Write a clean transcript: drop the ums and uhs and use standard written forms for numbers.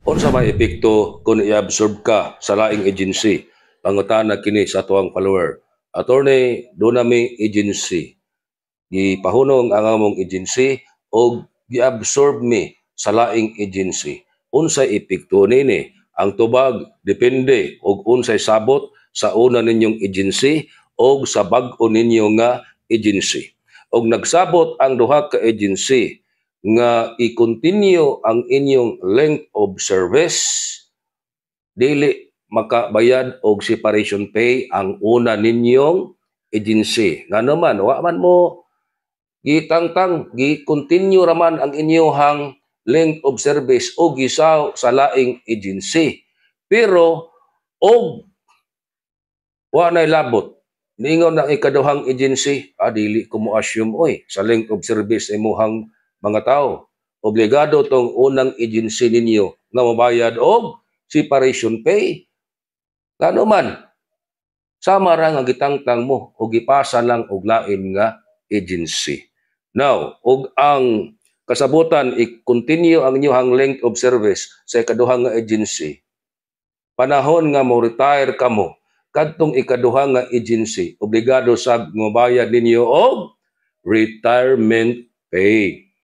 Unsa may epekto kung i-absorb ka sa laing agency? Pangutana kini sa atuang follower. "Attorney, duna mi agency. Gipahunong ang among agency og gi-absorb mi sa laing agency. Unsay epekto nini?" Ang tubag, depende og unsay sabot sa una ninyong agency og sa bag-o ninyo nga agency. Og nagsabot ang duha ka agency nga i-continue ang inyong length of service, dili makabayad og separation pay ang una ninyong agency. Ngano man, wa man mo gitangtang, gi-continue raman ang inyong length of service o gisaw sa laing agency. Pero og wa nay labot, niingon ang ikaduhang agency, "Ah, dili ko mo assume oy sa length of service imuhang mga tao." Obligado tong unang agency ninyo nga mobayad og separation pay. Ngano man, sama ra nga gitangtang mo o gipasa lang og lain nga agency. Now, og ang kasabutan i-continue ang inyong length of service sa ikaduha nga agency, panahon nga mo retire kamo, kadtong ikaduha nga agency obligado sab mobayad ninyo og retirement pay.